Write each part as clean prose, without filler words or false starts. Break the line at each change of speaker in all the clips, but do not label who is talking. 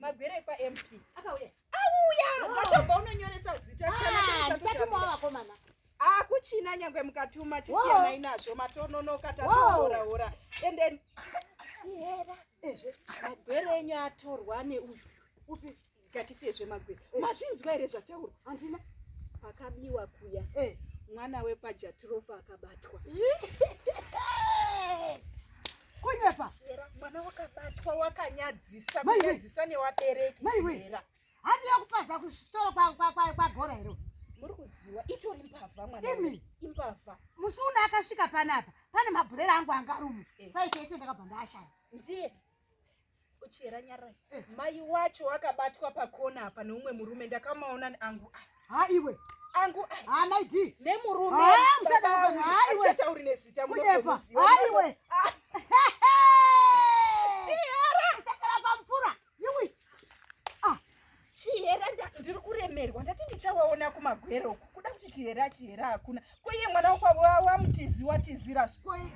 Magwere ekwaMP. Akauya. Auya. Ngatobva unonyoresa zita chana.
Ah, ndichatumawo vakomana.
Akuchina nyangwe mukatuma chisiyanai nazvo matononoka tatohora hora. And then Chihera. Ezve magwere enyu atorwa neuyu.
Upi?
Ngatisiye zvemagwere. Mazvinzwa here zvataurwa?
Handina.
Pakabiwa kuya. Mwana wekwaJatirofa akabatwa.
Kunyepa.
Mwana wakabatwa wakanyadzisa
Mai we.
kunyadzisa newabereki.
Mai we.
Chihera.
Handiyo kupaza kusitoro kwagora here?
Muri kuziwa itori mbavha mwana.
Imi.
uyu. Imbavha.
Musi uno akasvika panapa pane mabhurera angu anga arumu.
Eh.
Paite ese ndakabva ndaashaya.
Ndiye. Uchihera nyarai.
Eh.
Mai wacho akabatwa pakona apa neumwe murume ndakamaona angu aya.
Ha iwe.
Angu aya.
Ha maidi.
Nemurume.
Ah, musada kuona. Ha, iwe.
Achatauri nezita
Kunyepa.
munozomuziva.
Ha iwe.
Ah.
Chihera. Sakara pamfura. Iwe. Ah,
Chihera ndiri kuremerwa ndati ndichawaona kumagwere uku kuda kuti chihera chihera hakuna koiye mwana wako wamutizi watizira
koi.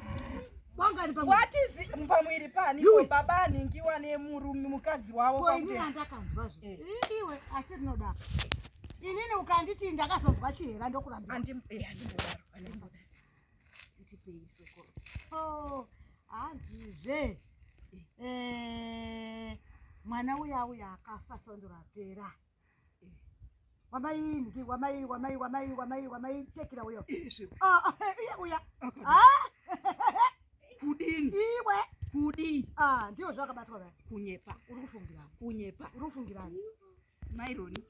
Wangani pamwe.
watizi pamwiri pani
Iwe.
ko baba anhingiwa nemurume mukadzi wavo
Ko inini
pakuti-
handakanzwa zve.
Eh.
Iwe asi rinoda. Inini ukanditi ndakazonzwa chihera ndokurambira.
Handimbodaro handimbo- ndipei soko
Oh, hanzizve Eh, mwana uya uya akafa sondo rapera wamaingi wamai wamai wamai wamai wamaitekera uyo.
Izvi
Ah, ah, iye uya.
Akadii?
Ah,
Kudini?
Iwe.
Kudii?
Ah, ndiwo zvakabatwa vaya.
Kunyepa.
Uri kufungirani?
Kunyepa.
Uri kufungirani?
Maironi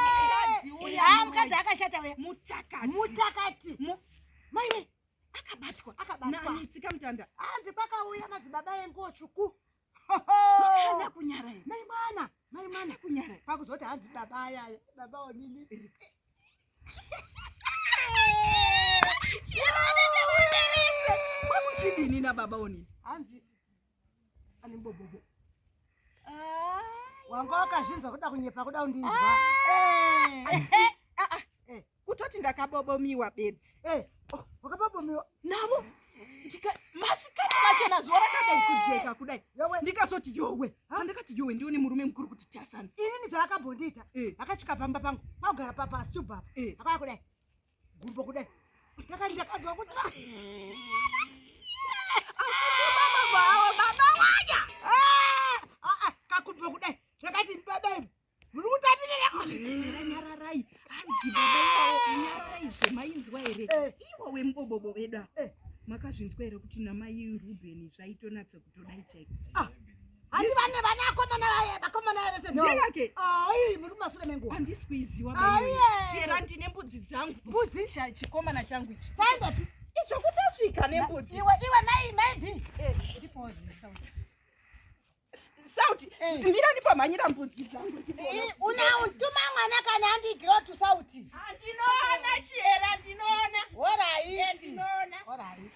mukadzi uya.
Ah, mukadzi akashata uya.
Mutakati.
Mutakati. Maiwe.
Akabatwa.
Akabatwa.
Nani tsika mutanda?
Hanzi kwakauya madzibaba enguo tsvuku.
Haana kunyara here?
Mai mwana, mai mwana.
Kunyara here?
Kwakuzoti hanzi baba ayaya, baba onini.
Chirane neunerese kwamuchidini nababa onini?
Hanzi ane bobobo. Wanga wakazvinzwa kuda kunyepa kuda kundinzwa. Eh.
Ah, kutoti ndakabobomiwa bedzi.
Eh, oh, wakabobomiwa?
Navo masikati machena zuva rakadai kujeka kudai.
Yowe.
Ndikazoti yowe, andakati yowe ndione murume mukuru kuti tasana.
Inini zvaakambondiita. Akasvika pamba pangu, kwakugara pasitubu apa. Akauya kudai. Gumbo kudai. Ndakati ndakazwa kuti
Baba wawo baba waya.
Ah, ah, ah, kakumbo kudai. Zvakati baba imi. Muri kutapirira.
Chera nyararai, hanzi baba iwawo nyararai zvemainzwa here? Iwo wemubobobo wedu apa. Makazvinzwa here kuti namai Rubheni zvaitonatsa kutodai chaiko?
Ah, handi vane vana akomana vaye, vakomana vaye vese ndoo.
Ndevake.
Ai, muri kumasure menguva.
Handisi kuiziwa.
Aiye.
Chera ndine mbudzi dzangu.
Mbudzi?
Chikomana changu ichi.
Chaendepi?
Icho kutosvika nembudzi.
Iwe iwe mai mai di.
Sauti.
Eh.
Mira ndipomhanyira mbudzi dzangu.
Una utuma mwana kana andigira tusauti.
Ndinoona Chihera, ndinoona.
Horaiti.
Ndinoona.
Horaiti.